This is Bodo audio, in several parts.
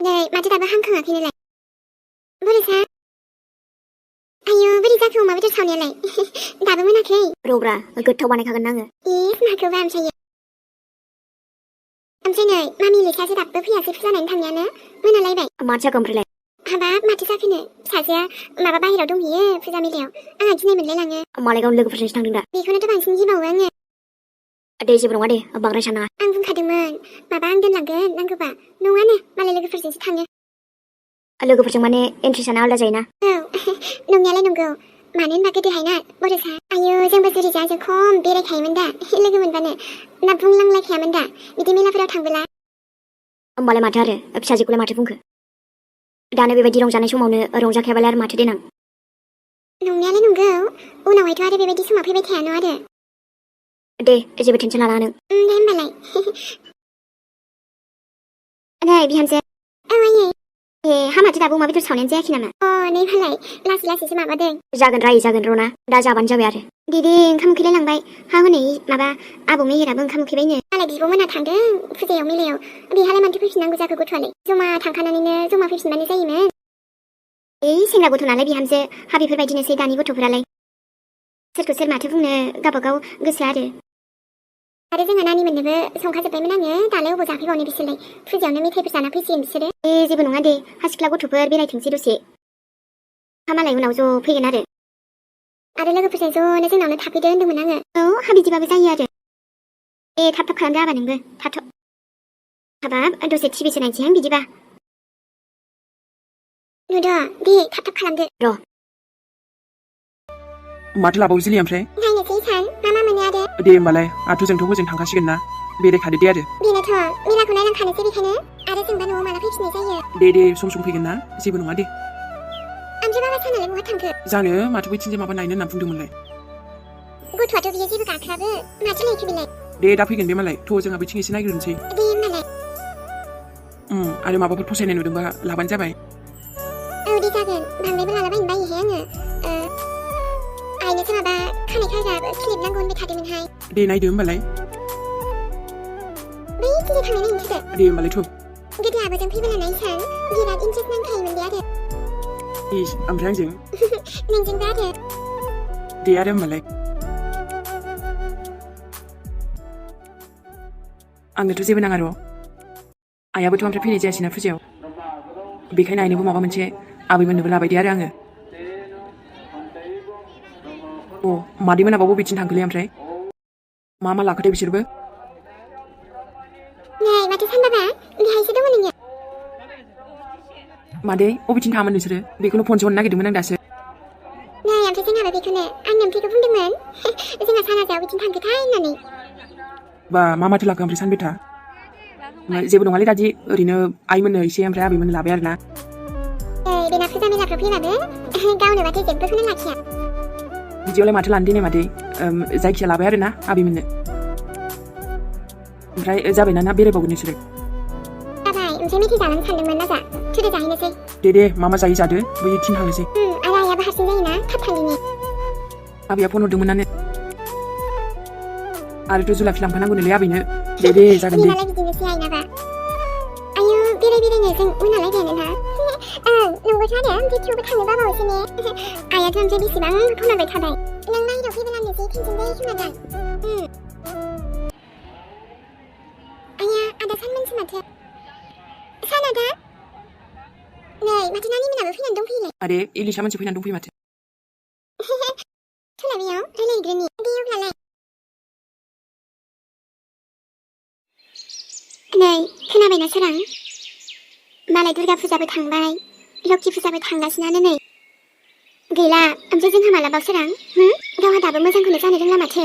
नै माथो दाबो हांखाङाखैनोलाय बोरैसा आयु बोरै जाखो अमा बेदर सावनायालाय दाबो मोनाखै रब्रा गोथाव बानायखागोन ना आङो माखौबा ओमफ्राय नै मामि लेखासो दाबो फैयासै फुजा नायनो थांनायानो मोनालायबाय माथो जाखो ओमफ्रायलाय हाबाब माथो जाखोनो फिसाजोआ माबा बाहेरायाव दंहैयो फुजा मेलायाव आंहा गिनाय मोनलायलाङो मालाय गावनि लोगोफोरजोंसो थांदों दा बेखौनोथ' बांसिन गिबावो आङो दे जेबो नङा दे बांद्राय सानाङा आं बुंखादोंमोन माबा आं दोनलांगोन नांगौबा नङानो मालाय लोगोफोरजोंसो थाङो लोगोफोरजों माने इन्ट्रेस्टआनो आलदा जायोना औ नंनायालाय नंगौ मानो होनबा गोदोहाय ना बर'सा आयु जोंबो जुरि जाजों खम बेरायखायोमोन दा लोगो मोनबानो ना बुंलांलायखायामोन दा बिदि मेलाफोराव थांबोला होमबालाय माथो आरो फिसाजोखौलाय माथो बुंखो दानो बेबायदि रंजानाय समावनो रंजाखायाबालाय आरो माथो देनां नंनायालाय नंगौ उनावहायथ' आरो बेबायदि समा फैबाय थायानो आरो दे जेबो टेनसन लानाङा नों दे होमबालाय नै बिहामजो औ आयै हा माथो दाबो अमा बेदर सावनायानो जायाखै नामा नै भालाय लासै लासैसो माबादों जागोन रायै जागोन रना दा जाबानो जाबाय आरो दे ओंखाम उखैलाय लांबाय हा हनै माबा आबौ मेहेराबो ओंखाम उखैबायनो मालाय बिब' मोना थांदों फुजायाव मेलायाव बेहालाय मानोथो फैफिननांगौ जाखो गथ'आलाय जमा थांखानानैनो जमा फैफिनबानो जायोमोन सेंग्रा गथ' नालाय बिहामजो हा बेफोरबायदिनोसै दानि गथ'फोरालाय सोरखौ सोर माथो बुंनो गावबागाव गोसो आरो जोंहा नानिमोननोबो संखाजोब्बायमोन आङो दालाय अबाव जाफैबावनो बिसोरलाय फुजायावनो मेथाइफोर जाना फैसिगोन बिसोरो जेबो नङा दे हा सिख्ला गथ'फोर बेरायथोंसै दसे हा मालाय उनाव ज' फैगोन आरो लोगोफोरजों ज'नो जोंनावनो थाफैदो होन्दोंमोन आङो औ हा बिदिबाबो जायो आरो थाब थाब खालामदो आबा नोंबो थाथ' हाबाब दसे टिभिसो नायनोसै आं बिदिबा नुद' दे थाब थाब खालामदो र' माथो लाबावसैलै ओमफ्राय नायनोसै सान मा मोनो आरो दे होमबालाय जोंथ' हजों थांखासिगोन ना बेरायखादो दे आरो बेनोथ' मेलाखौ नायलांखानोसै बेखायनो आरो जोंबा न'आव माला फैफिननाय जायो दे सम फैगोन ना जेबो नङा दे ओमफ्राय बाबा सानालाय बहा थांखो जानो माथो बैथिंजाय माबा नायनो होनना बुंदोंमोनलाय गथ'आथ' बियो जेबो गाखोआबो माथो लायखो बेलाय दे दा फैगोन बे मालाय थ' जोंहा बैथिं एसे नायग्रोनोसै दे होमबालाय आरो माबाफोर फसायनाय नुदोंबा लाबानो जाबाय औ दे जागोन बांद्रायबो लालाबायनो बायोहाय आङो आइनोसो माबा खानाय खाग्रा क्लिप नांगौ होनबाय थादोंमोनहाय दे नायदो होमबालाय बै गिदिर थांनाय नायनोसै दे होमबालाय थ' गोदो आबोजों फैबोला नायसान बिराद इन्ट्रेस्ट नांखायोमोन दे आरो ओमफ्राय आंजों नोंजोंबो आरो दे आरो होमबालाय आंनोथ' जेबो नाङा र' आइयाबोथ' ओमफ्राय फैनाय जायासैना फुजायाव बेखायनो आइनोबो माबा मोनसे आबैमोननोबो लाबाय दे आरो आङो मादैमोनाबा बबेथिं थांखोलै ओमफ्राय मा लाखोथाय बिसोरबो नै माथो सानबाबा बेहायसो दङ नोङो मादै बबेथिं थाङामोन नोंसोरो बेखौनो फनसो हरनो नागिरदोंमोन आं दासो नै ओमफ्राय जोंहाबो बेखौनो आंनि ओंख्रिखौ बुंदोंमोन जोंहा सानाजायाव बिथिं थांखोथाय होननानै बा मा माथो लाखो ओमफ्राय सानबेथा जेबो नङालै दादि ओरैनो आइमोननो एसे ओमफ्राय आबैमोननो लाबाय आरो ना बेना फुजा मेलाफ्राव फैबाबो गावनोबाथाय जेबोखौनो लाखिया बिदियावलाय माथो लानो देनाय मादै जायखिया लाबाय आरो ना आबैमोननो ओमफ्राय जाबायना ना बेरायबावगोन नोंसोरो जाबाय ओमफ्राय मेथाइ जानानै सानदोंमोन ना जा थुदो जाहैनोसै दे मा जायो जादो बैथिं थांनोसै आरो आइयाबो हारसिं जायोना थाब थांदिनि आबैया फन हरदोंमोनानो आरोथ' जुलाफि लांफानांगौनोलै आबैनो दे जागोन दे बिनालाय बिदिनोसै आइनाबा आयु बेरायनो जों उनालायबायानो ना नंगौथ' आरो ओमफ्राय थेवबो थांनो बाबावसो ने आइयाथ' ओमफ्राय बेसेबां खोनाबाय थाबाय नों बाहेरायाव फैबोलानोसै टेनसन जायो खोनादां आइया आदा सानमोनसो माथो सान आदा नै माथो नानि मोनाबो फैनानै दंफैयोलाय आरे इलिसा मोनसे फैनानै दंफैयो माथो थोला बेयाव रायलायग्रोनि दे अब्लालाय नै खोनाबायना सोरां मालाय दुर्गा फुजाबो थांबाय लक्षि फुजाबो थांगासिनानो नै गैला ओमफ्राय जोंहा मालाबाव सोरां गावहा दाबो मोजांखौनो जानो रोंला माथो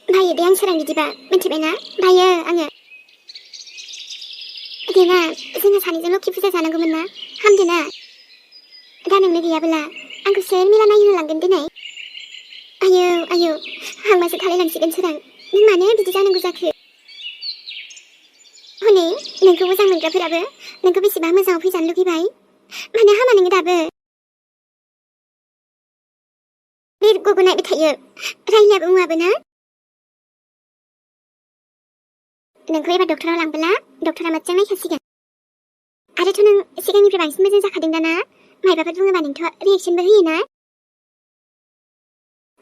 बायो दे आं सोरां बिदिबा मिन्थिबायना बायो आङो देना जोंहा सानैजों लक्षि फुजा जानांगौमोन ना हामदो ना दा नोंनो गैयाबोला आंखौ सोर मेला नायहोनो लांगोन दिनै आयौ हांमासो थालायलांसिगोन सोरां नों मानो बिदि जानांगौ जाखो हनै नोंखौ मोजां मोनग्राफोराबो नोंखौ बेसेबां मोजाङाव फैजानो लुगैबाय मानो हामा नोङो दाबो बे गगो नायबाय थायो रायलायाबो मुवाबो ना नोंखौ एबार डक्टराव लांबोला डक्टरा मोजां नायखासिगोन आरोथ' नों सिगांनिफ्राय बांसिन मोजां जाखादों दाना मायबाफोर बुङोबा नोंथ' रिएक्सनबो होयोना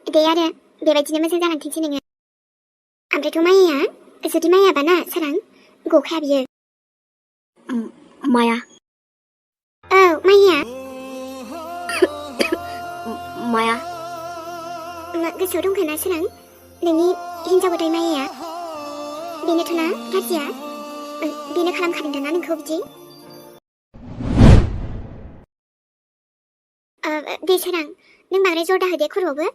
दे आरो बेबायदिनो मोजां जालांथोंसै नोङो ओमफ्रायथ' मायाया जुदि मायाबाना सोरां गखाया बियो माया औ माया माया गोसोआव दंखाना सोरां नोंनि हिन्जाव गोदाय मायाया बेनोथ' ना गाज्रिया बेनो खालामखादों दाना नोंखौ बिदि दे सोरां नों बांद्राय जर दाहो दे खर'आवबो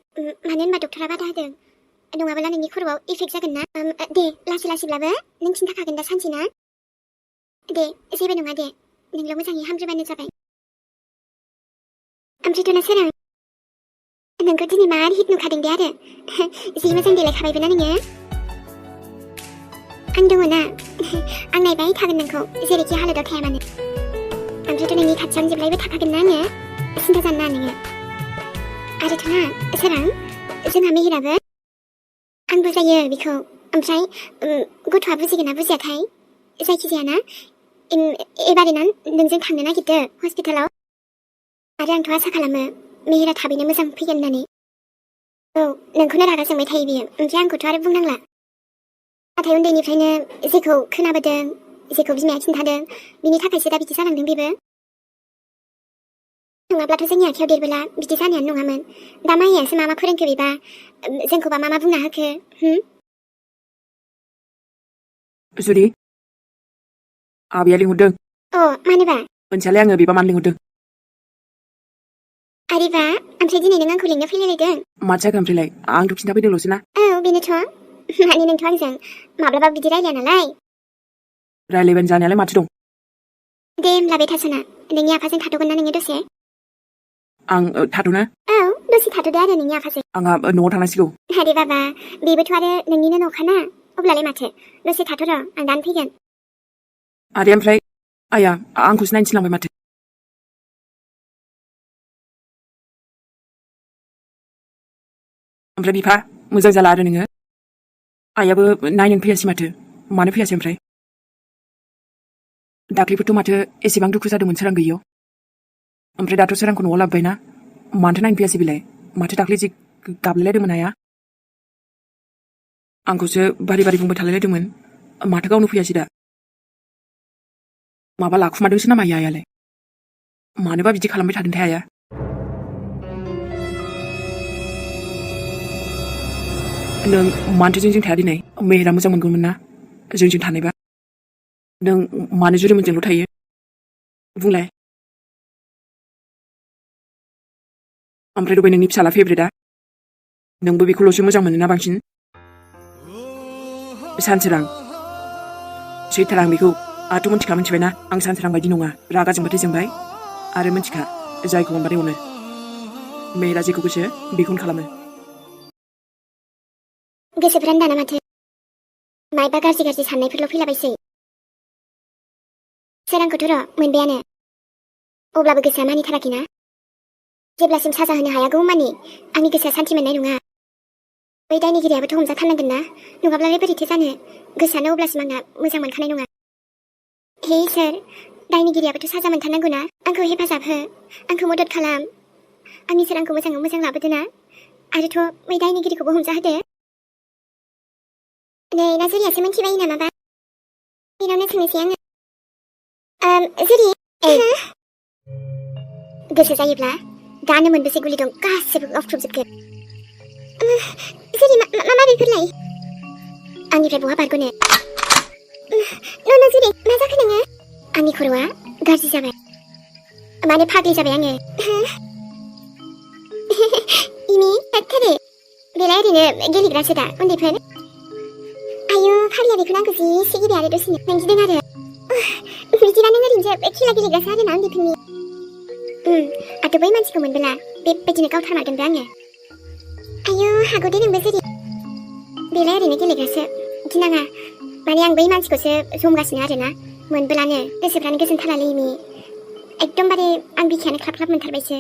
मानो होनबा डक्टरा बादा होदों नङाब्ला नोंनि खर'आव इफेक्ट जागोन ना दे लासै लासैब्लाबो नों खिन्थाखागोन दा सानसे ना दे जेबो नङा दे नोंल' मोजाङै हामद्रायबानो जाबाय ओमफ्रायथ' ना सोरां नोंखौ दिनै मार हिट नुखादों दे आरो जि मोजां देलायखाबायबो ना नोङो आं दङ ना आं नायबाय थागोन नोंखौ जेरैखि हालोदाव थाया मानो ओमफ्रायथ' नोंनि खाथियावनो जेब्लायबो थाखागोन ना आङो सिन्था जानो नाङा नोङो आरोथ' ना सोरां जोंहा मेहेराबो आं बुजायो बेखौ ओमफ्राय गथ'आ बुजिगोन ना बुजियाथाय जायखिजाया ना एबारै ना नोंजों थांनो नागिरदो हस्पिटालाव आरो आंथ' आसा खालामो मेहेरा थाबैनो मोजां फैगोन होननानै औ नोंखौनो रागा जोंबाय थायो बियो ओमफ्राय आंखौथ' आरो बुंनांला नाथाय उन्दैनिफ्रायनो जेखौ खोनाबोदों जेखौ बिमाया खिन्थादों बिनि थाखायसो दा बिदि जालांदों बेबो नङाब्लाथ' जोंनि आखायाव देरबोला बिदि जानायानो नङामोन दा मायासो मा फोरोंखो बेबा जोंखौबा मा बुंना होखो जुदि आबैया लिंहरदों मानोबा मोनथियालाय आङो बेबा मानो लिंहरदों आरेबा ओमफ्राय दिनै नों आंखौ लिंनो फैलायलायदों माथो जाखो ओमफ्रायलाय आंथ' खिन्थाफैदोंल'सो ना औ बेनोथ' माने नोंथ' आंजों माब्लाबा बिदि रायलाया नालाय रायलायबानो जानायालाय माथो दं दे होमब्ला बे थास'ना नोंनि आफाजों थाथ'गोन ना नोङो दसे आं थाथ'नो औ दसे थाथ'दो आरो नोंनि आफाजों आंहा न'आव थांनांसिगौ आरे बाबा बेबोथ' आरो नोंनिनो न'खाना अब्लालाय माथो दसे थाथ' र' आं दानो फैगोन आरे ओमफ्राय आया आंखौसो नायनो थिनलांबाय माथो ओमफ्राय बिफा मोजां जाला आरो नोङो आइयाबो नायनो फैयासै माथो मानो फैयासै ओमफ्राय दाख्लैफोरथ' माथो एसेबां दुखु जादोंमोन सोरां गैयियाव ओमफ्राय दाथ' सोरांखौ न'आव लाबोबायना मानोथो नायनो फैयासै बिलाय माथो दाख्लै जि गाबलायलायदोंमोन आइया आंखौसो बारि बारि बुंबाय थालायलायदोंमोन माथो गावनो फैयासै दा माबा लाखुमादोंसो नामा आइयालाय मानोबा बिदि खालामबाय थादोंथाय आइया नों मानोथो जोंजों थाया दिनै मेहेरा मोजां मोनगौमोन ना जोंजों थानायबा नों मानो जुरिमोनजोंल' थायो बुंलाय ओमफ्राय दबाय नोंनि फिसाला फेभरेटआ नोंबो बेखौल'सो मोजां मोनोना बांसिन सानसोरां सैथार आं बेखौ आंथ' मिथिबायना आं सानसोरां बायदि नङा रागा जोंबाथाय जोंबाय आरो मिथिखा जायखौ अनबाथाय अनो मेहेरा जेखौ गोसो बेखौनो खालामो गोसोफ्रानो दाना माथो मायबा गाज्रि गाज्रि साननायफोरल' फैलाबायसै सोरांखौथ' र' मोनबायानो अब्लाबो गोसोआ मानिथाराखैना जेब्लासिम साजा होनो हायागौ मानि आंनि गोसोआ सान्थि मोननाय नङा बै दायनिगिरियाबोथ' हमजाथारनांगोन ना नङाब्लालाय बोरैथो जानो गोसोआनो अब्लासिम आंना मोजां मोनखानाय नङा हे इसोर दायनिगिरियाबोथ' साजा मोनथारनांगौ ना आंखौ हेफाजाब हो आंखौ मदद खालाम आंनि सोरांखौ मोजाङै मोजां लाबोदो ना आरोथ' बै दायनिगिरिखौबो हमजाहोदो नै नाजुरियासो मिन्थिबायो नामाबा बेनावनो सोंनोसै आङो जुरि गोसो जायोब्ला दानो मोनबेसे गुलि दं गासिबो गावख्रुबजोबगोन जुरि मा बेफोरलाय आंनिफ्राय बहा बारग'नो जुरि मा जाखो नोङो आंनि खर'आ गाज्रि जाबाय मानो फाग्लि जाबाय आङो इनि थाथारो बेलाय ओरैनो गेलेग्रासो दा उन्दैफोर आयु फाग्लिया बेखौ नांगौ जि सिगिरि आरो दसेनो नों गिदों आरो बिदिबा नों ओरैनोसो खेला गेलेग्रासो आरो ना उन्दैफोरनि आरो बै मानसिखौ मोनबोला बेबायदिनो गावथारमारगोनबो आङो आयु हागौ दे नोंबो जेरै बेलाय ओरैनो गेलेग्रासो गिनाङा माने आं बै मानसिखौसो जमगासिनो आरो ना मोनबोलानो गोसोफ्रानो गोजोनथारालै इमि एकदमबारे आं बिखायानो ख्लाब ख्लाब मोनथारबायसो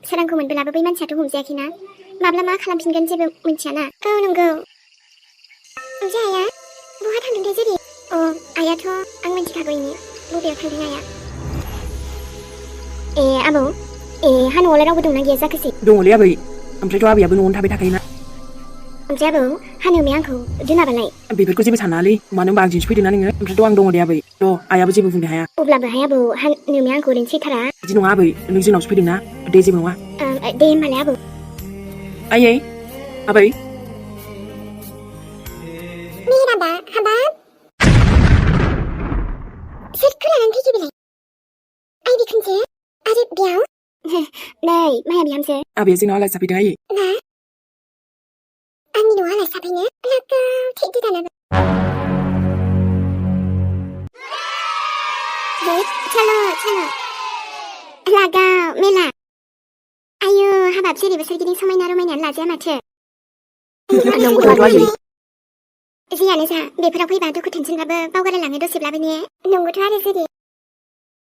सोरांखौ मोनबोलाबो बै मानसियाथ' हमजायाखैना माब्ला मा खालामफिनगोन जेबो मिन्थियाना औ नंगौ ओमफ्राय आइया बहा थांदोंथाय जेरै आइयाथ' आं मिन्थिखागौ इनि बबेयाव थांदों आइया आबौ हा न'आवलाय रावबो दंना गैया जाखोसै दङलै आबै ओमफ्रायथ' आबैयाबो न'आवनो थाबाय थाखायोना ओमफ्राय आबौ हानोमाया आंखौ दोनाबालाय बेफोरखौ जेबो सानालै मानो होनबा आंजोंसो फैदोंना नोङो ओमफ्रायथ' आं दङ दे आबै आइयाबो जेबो बुंनो हाया अब्लाबोहाय आबौ हानोमाया आंखौ ओरैनो सैथारा बिदि नङा आबै नों जोंनावसो फैदोंना दे जेबो नङा दे होमबालाय आबौ आयै आबै मेराबा हाबाब सोरखौ लानानै फैखो बेलाय आइ बिखुनजो आरो बेयाव नै माया बिहामजो आबैया जोंनाव आलासि जाफैदों आयै मा आंनि न'आव आलासि जाफैनो लागाव थेकदो दानाबो चलो लागाव मेला आयु हाबाब जेरैबो सोरगिदिं समायना रमायनायानो लाजाया माथो नंगौथ' आयै जियानो जा बेफोराव फैबा दुखु टेनसनबाबो बावगारलाङो दसेब्लाबो ने नंगौथ' आरो जेरै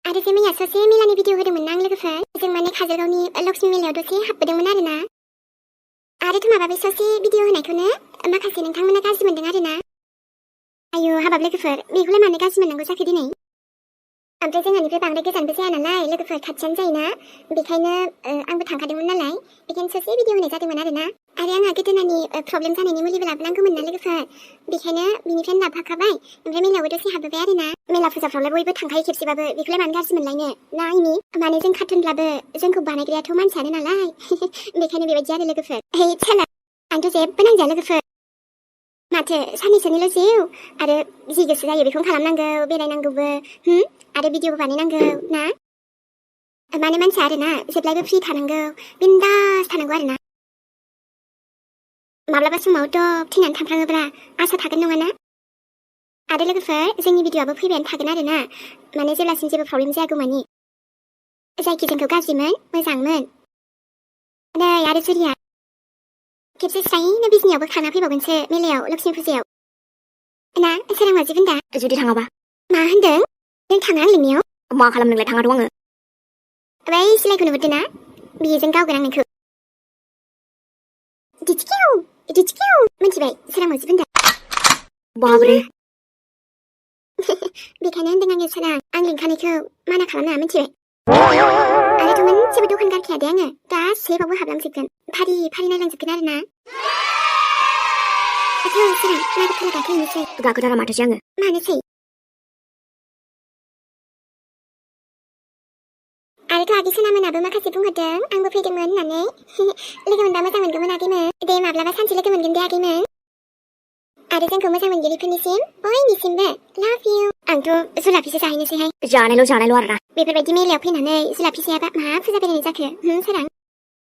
आरो जे मैया ससे मेलानि भिडिअ होदोंमोन ना आं लोगोफोर जों माने काजलगावनि लक्ष्मी मेलायाव दसे हाबबोदोंमोन आरोना आरोथ' माबा बे ससे भिडिअ होनायखौनो माखासे नोंथांमोना गाज्रि मोनदों आरोना आयु हाबाब लोगोफोर बेखौलाय मानो गाज्रि मोननांगौ जाखो दिनै ओमफ्राय जोंहानिफ्राय बांद्राय गोजानबो जाया नालाय लोगोफोर खाथियानो जायोना बेखायनो आंबो थांखादोंमोन नालाय बेखायनो ससे भिडिअ होनाय जादोंमोन आरोना आरो आंहा गोदोनानि प्रब्लेम जानायनि मुलिबो लाबोनांगौमोन ना लोगोफोर बेखायनो बिनिफ्रायनो लाबोफाखाबाय ओमफ्राय मेलायावबो दसे हाबबोबाय आरोना मेला फुजाफ्रावलाय बयबो थांखायो खेबसेबाबो बेखौलाय मानो गाज्रि मोनलायनो ना आइनि माने जों कार्टुनब्लाबो जोंखौ बानायग्रायाथ' मानसियानो नालाय बेखायनो बेबायदि आरो लोगोफोर हे साला आंथ' जेबो नांजाया लोगोफोर माथो साननैसोनिल' जिउ आरो जि गोसो जायो बेखौनो खालामनांगौ बेरायनांगौबो आरो भिडिअबो बानायनांगौ ना माने मानसिया आरोना जेब्लायबो फ्रि थानांगौ बिन्दास थानांगौ आरोना माब्लाबा समावथ' थैनानै थांफ्लाङोब्ला आसा थागोन नङाना आरो लोगोफोर जोंनि भिडिअआबो फैबायानो थागोन आरोना माने जेब्लासिम जेबो प्रब्लेम जायागौमानि जायखि जोंखौ गाज्रिमोन मोजांमोन नै आरो जुरिया खेबसे स्रायनो बिजनियावबो खाना फैबावगोनसो मेलायाव लक्ष्मी फुजायाव ना सोरां माजिगोन दा जुदि थाङाबा मा होनदों नों थाङा आं लिंनायाव मा खालामनोलाय थाङाथ' आङो बै सिलायखौ नुहुरदों ना बेजों गावगोन आं नोंखौ दिथिखेव मिथिबाय सोरां माजिगोन दा बाब्रे बेखायनो होनदों आङो सोरां आं लिंखानायखौ माना खालामनाङा मिथिबाय आरोथ' मोनसेबो दखान गारखाया दे आङो गासैबावबो हाबलांजोबगोन फारि नायलांजोबगोन आरोना सोरां मागो गाखोहैनोसै गाखोथारा माथोसै आङो मानोसै आरोथ' आगै सनामोनाबो माखासे बुंहरदों आंबो फैदोंमोन होननानै लोगो मोनबा मोजां मोनगौमोन आगैमोन दे माब्लाबा सानसे लोगो मोनगोन दे आगैमोन आरो जोंखौ मोजां मोनगिरिफोरनिसिम बयनिसिमबो लाभ इउ आंथ' जुलाफिसो जाहैनोसैहाय जानायल' आरोना बेफोरबायदि मेलायाव फैनानै जुलाफि जायाबा मा फुजा बेरायनाय जाखो सोरां